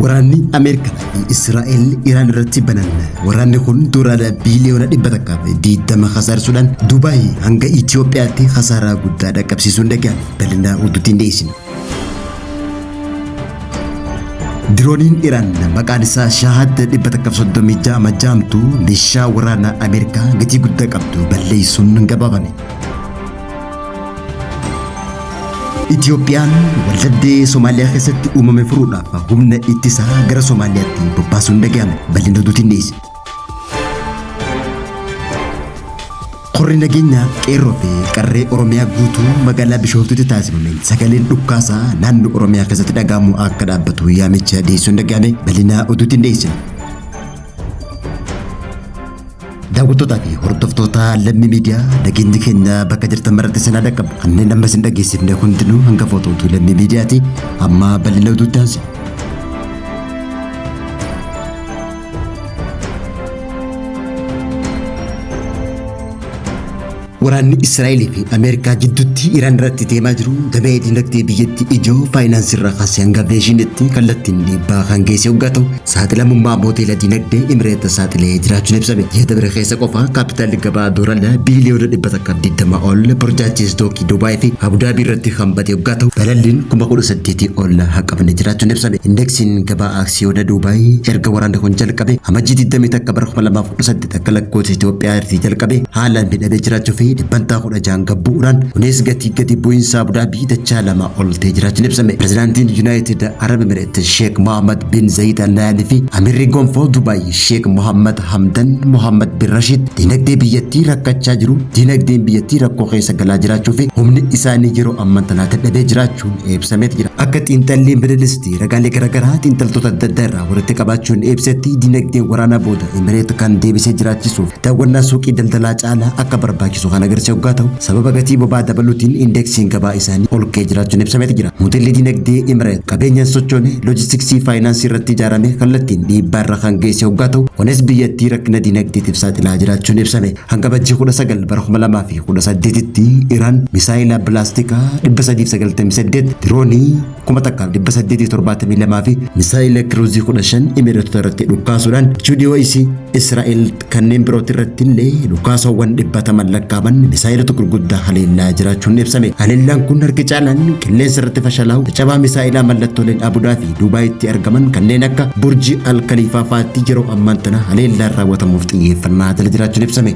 Waraanni Ameerikaa fi Israa'el Iraan irratti banan. Waraanni kun doolaara biiliyoona 120 kasaarsuudhaan Dubaay hanga Itoophiyaatti kasaaraa guddaa dhaqqabsiisuun dhaga'ame. Bal'ina oduutiin dhiyeessina. Dirooniin Iraan maqaan isaa Shaahad 136 majaamtu meeshaa waraanaa Ameerikaa gatii guddaa qabdu balleessuun gabaafame. Itoophiyaan waldhabdee Somaaliyaa keessatti uumame furuudhaaf humna ittisaa gara Somaaliyaatti bobbaasuun dhaga'ame. Bal'ina oduutiin dhiyeessina. Korri nageenyaa qeerroo fi qarree Oromiyaa guutuu magaalaa Bishooftuutti taasifameen sagaleen dhukkaasaa naannoo Oromiyaa keessatti dhaga'amu akka dhaabbatu yaamicha dhiyeessuun dhaga'ame. Bal'ina oduutiin dhiyeessina. Daawwattootaa fi hordoftoota Lammii Miidiyaa, nageenyi keenya bakka jirtan maratti isin haa dhaqqabu. Kanneen amma isin dhageessifne hundinuu hangafoota oduu Lammii Miidiyaati. Amma bal'ina oduutti aansina. Waraanni Israa'elii fi Ameerikaa jidduutti Iraan irratti deemaa jiru damee dinagdee biyyattii ijoo faayinaansii irraa kaasee hanga aviyeeshiniitti kallattiin dhiibbaa kan geesse hoggaa ta'u, saaxilamummaa moodeela dinagdee Imireeta saaxilee jiraachuun ibsame. Ji'a dabre keessa qofa kaapitaalli gabaa doolaara biiliyoona 120 ol burjaajii istookii Dubaay fi Abudaabii irratti kan bade hoggaa ta'u, balalliin 18,000 ol haqamne jiraachuun ibsame. Indeksiin gabaa aksiyoona Dubaay erga waraanni kun jalqabe Amajjii 21 bara 2018 akka lakkoofsa Itoophiyaa irtii jalqabe haalaan miidhamee jiraachuu fi dhibbantaa 16 gad bu'uudhaan, kunis gatii gadi bu'iinsa Abudaabii dachaa lama ol ta'ee jiraachuun ibsame. Pirezidaantiin Yuunaayitid Arab Emireet Sheek Mohammad bin Zayid Al Nahyan fi Amirri Gonfoo Dubaay Sheek Mohammad Hamdan Mohammad bin Rashid dinagdee biyyattii rakkachaa jiru, dinagdeen biyyattii rakkoo keessa galaa jiraachuu fi humni isaanii yeroo amman tanaa dadhabee jiraachuun ibsameet jira. Akka xiinxalli Middle East ragaalee garaagaraa xiinxaltoota adda addaa irraa walitti qabaachuun ibsetti, dinagdeen waraanaa booda Emireet kan deebisee jiraachisuuf daawwannaa suuqii daldalaa caalaa akka barbaachisu kan agarsiisu hoggaa ta'u, sababa gatii boba'aa dabaluutiin indeeksiin gabaa isaanii ol ka'ee jiraachuun ibsameet jira. Moodelli dinagdee Emireet qabeenya hin sochoone loojistiksii faayinaansii irratti ijaarame kallattiin dhiibbaa irra kan geesse hoggaa ta'u, kunis biyyattii rakkina dinagdeetiif saaxilaa jiraachuun ibsame. Hanga Amajjii 19 bara 2018tti Iraan misaayila balaastikaa 398, diroonii 1872 fi misaayila kiruuzii 15 Imireetota irratti dhukaasuudhaan dhiyoo isii Israa'el kanneen birooti irratti illee dhukaasawwan dhibbataman lakkaa'aman misaayilota gurguddaa haleellaa jiraachuun ibsame. Haleellaan kun harki caalaan qilleensa irratti fashalaa'u caccabaa misaayilaa mallattooleen Abudaa fi Duubaayitti argaman kanneen akka Burji Al Khaliifaa fa'aatti yeroo ammaan tana haleellaan raawwatamuuf xiyyeeffannaa jala jiraachuun ibsame.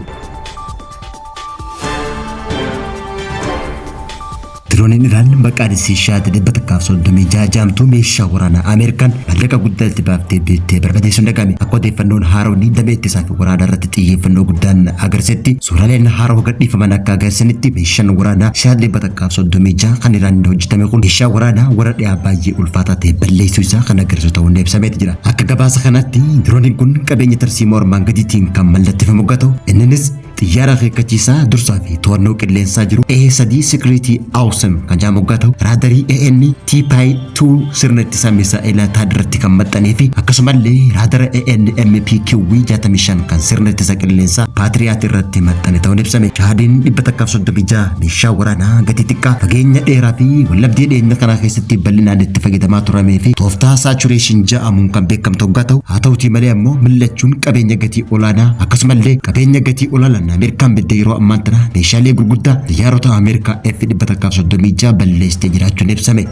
Dirooniin Iraan maqaan isii Shaad 136 jaamtu meeshaa waraanaa Ameerikaan maallaqa guddaa itti baaftee bittee barbadeessuun dhaga'ame. Akka odeeffannoon haaroon damee ittisaa fi waraanaa irratti xiyyeeffannoo guddaan agarsiisetti, suuraaleen haaroo gadhiifaman akka agarsiisanitti, meeshaan waraanaa Shaad 136 kan Iraan hojjetame kun meeshaa waraanaa warra dhiyaa baay'ee ulfaataa ta'e balleessuu isaa kan agarsiisu ta'uun ibsameeti jira. Akka gabaasa kanaatti dirooniin kun qabeenya tarsiimoo armaan gadiitiin kan mallatteeffamu yoo ta'u, inninis xiyyaara akeekkachiisaa dursaa fi to'annoo qilleensaa jiru A3 Security Awesome kan jedhamu yoo ta'u, raadarii AN TPI 2 sirna ittisaa misaa'ilaa THAAD irratti kan maxxanee fi akkasumallee raadara AN MPQW 65 kan sirna ittisa qilleensaa Patriot irratti maxxane ta'uun ibsame. Shaadiin 136 meeshaa waraanaa gatii xiqqaa, fageenya dheeraa fi wallabdee dhiyeenya kanaa keessatti bal'inaan itti fayyadamaa turamee fi tooftaa saturation jedhamuun kan beekamtu hoggaa ta'u, haa ta'utii malee ammoo mil'achuun qabeenya gatii olaanaa akkasumallee qabeenya gatii olaanaan Ameerikaan bitte yeroo ammaan tana meeshaalee gurguddaa xiyyaarota Ameerikaa F-136 balleessitee jiraachuun ibsame.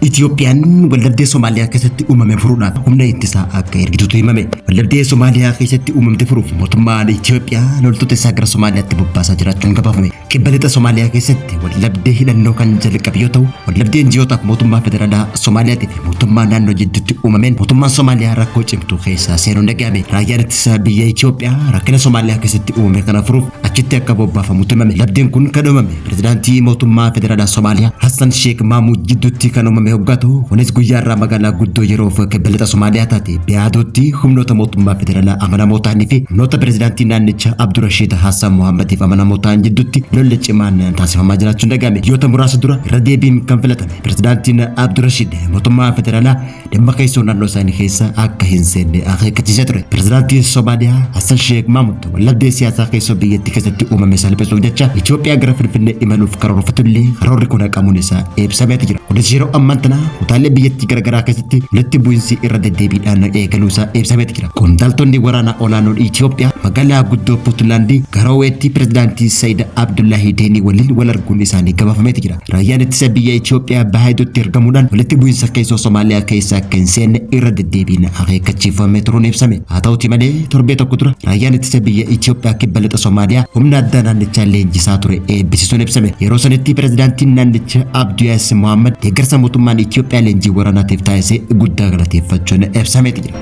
Itiyoophiyaan waldhabdee Somaaliyaa keessatti uumame furuudhaaf humna ittisaa akka ergitutu himame. Waldhabdee Somaaliyaa keessatti uumamte furuuf mootummaan Itiyoophiyaa loltoota isaa gara Somaaliyaatti bobbaasaa jiraachuun gabaafame. Kibba lixa Somaaliyaa keessatti waldhabdee hidhannoo kan jalqabe yoo ta'u, waldhabdeen ji'ootaaf mootummaa federaalaa Somaaliyaatii fi mootummaa naannoo jidduutti uumameen mootummaan Somaaliyaa rakkoo cimtuu keessaa seenuun dhaga'ame. Raayyaan ittisa biyya Itiyoophiyaa rakkina Somaaliyaa keessatti uumame kana furuuf achitti akka bobbaafamutu himame. Waldhabdeen kun kan uumame pirezidaantii mootummaa federaalaa Somaaliyaa Hassan Sheekh Mahmuud jidduutti kan uumame hoggaa ta'u, kunis guyyaa irraa magaalaa guddoo yeroof kibba lixa Somaaliyaa taate Biyaadootti humnoota mootummaa federaalaa amanamoo ta'anii fi humnoota pirezidaantii naannichaa Abdurashiid Hassan Mohammadiif amanamoo ta'an jidduutti lolli cimaan taasifamaa jiraachuun dhaga'ame. Guyyoota muraasa dura irra deebiin kan filatame pirezidaantiin Abdurrashiid mootummaa federaalaa dhimma keessoo naannoo isaanii keessa akka hin seenne akeekkachiisee ture. Pirezidaantiin Somaaliyaa Hassan Sheekh Mahmud wallabdee siyaasaa keessoo biyyattii keessatti uumame salphisuuf jecha Itoophiyaa gara Finfinnee imaluuf karoorfatullee karoorri kun haqamuun isaa ibsameeti jira. Kunis yeroo ammaan tana kutaalee biyyattii garaagaraa keessatti walitti bu'iinsi irra deddeebiidhaan eegaluu isaa ibsameeti jira. Qondaaltonni waraanaa olaanoon Itoophiyaa magaalaa guddoo Puutlaandii Garooweetti pirezidaantii Sayid Abdullahi Deenii waliin wal arguun isaanii gabaafameeti jira. Raayyaan ittisa biyya Itoophiyaa baha iddootti argamuudhaan walitti bu'iinsa keessoo Somaaliyaa keessa akka hin seenne irra deddeebiin akeekkachiifamee turuun ibsame. Haa ta'uti malee torbee tokko dura raayyaan ittisa biyya Itoophiyaa kibba lixa Somaaliyaa humna addaa naannichaa leenjisaa ture eebbisiisuun ibsame. Yeroo sanitti pirezidaantiin naannichaa Abdiyaas Mohaammed deeggarsa mootummaan Itoophiyaa leenjii waraanaatiif taasise guddaa galateeffachuun ibsameeti jira.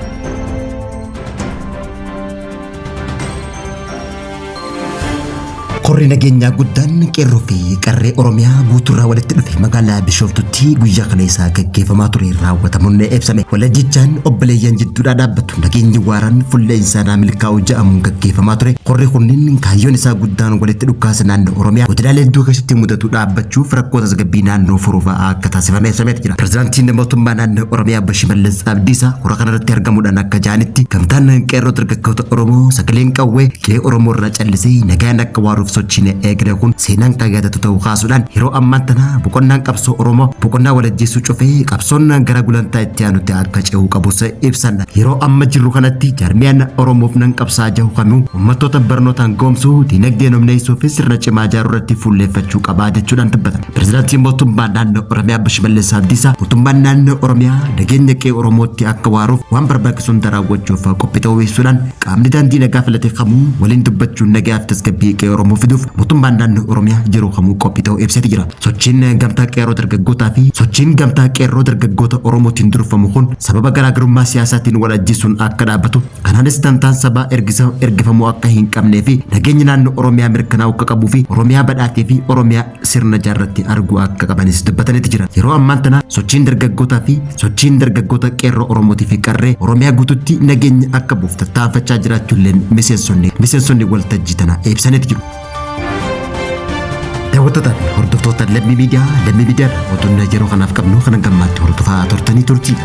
Korri nageenyaa guddaan qeerroo fi qarree Oromiyaa guutuurraa walitti dhufe magaalaa Bishooftutti guyyaa kana isaa gaggeeffamaa ture raawwatamuun ibsame. Walajjichaan obboleeyyan jidduudhaa dhaabbatu nageenyi waaraan fuullee insaanaa milkaa'uu jedhamuun gaggeeffamaa ture. Korri kunniin kaayyoon isaa guddaan walitti dhukaasa naannoo Oromiyaa godinaalee hedduu keessatti mudatu dhaabbachuuf rakkoo tasgabbii naannoo furuuf akka taasifame ibsameeti jira. Pirezidaantiin mootummaa naannoo Oromiyaa Obbo Shimallis Abdiisaa kora kanarratti argamuudhaan akka jedhanitti gamtaan qeerroo dargaggoota Oromoo sagaleen qawwee qe'ee Oromoo irraa callisee nagaan akka waaruuf sochiin eegale kun seenaan kan yaadatu ta'uu kaasuudhaan yeroo ammaan tana boqonnaan qabsoo Oromoo boqonnaa walajjeessuu cufee qabsoon gara gulantaa itti aanutti akka ce'uu qabus ibsan. Yeroo amma jirru kanatti jaarmiyaan Oromoof nan qabsaa jiru kamuu uummattoota barnootaan goomsuu, diinagdeen humneessuu fi sirna cimaa ijaaruu irratti fuulleeffachuu qabaa jechuudhaan dubbatan. Pirezidaantiin mootummaa naannoo Oromiyaa Obbo Shimallis Abdiisaa mootummaan naannoo Oromiyaa nageenya qe'ee Oromootti akka waaruuf waan barbaachisu hunda raawwachuuf qophii ta'uu ibsuudhaan qaamni daandii nagaa filate kamuu waliin dubbachuun nagaa fi tasgabbii qe'ee Oromoo fiduuf mootummaan naannoo Oromiyaa yeroo kamuu qophii ta'uu ibseeti jira. Sochiin gamtaa qeerroo dargaggootaa fi sochiin gamtaa qeerroo dargaggoota Oromootiin durfamu kun sababa garaagarummaa siyaasaatiin wal ajjeesuun akka dhaabbatu kanaanis dantaan sabaa ergifamuu akka hin qabnee fi nageenyi naannoo Oromiyaa mirkanaa'uu akka qabuu fi Oromiyaa badhaatee fi Oromiyaa sirna jaarratti arguu akka qabanis dubbataniiti jiran. Yeroo ammaan tana sochiin dargaggootaa fi sochiin dargaggoota qeerroo Oromootii fi qarree Oromiyaa guututti nageenya akka buuf tattaafachaa jiraachuulleen miseensonni waltajjii tana ibsaniiti jiru. Daawwattootaa fi hordoftoota Lammii Miidiyaa, Lammii Miidiyaa oduun yeroo kanaaf qabnu kanan gammaatti hordofaa turtanii turtii.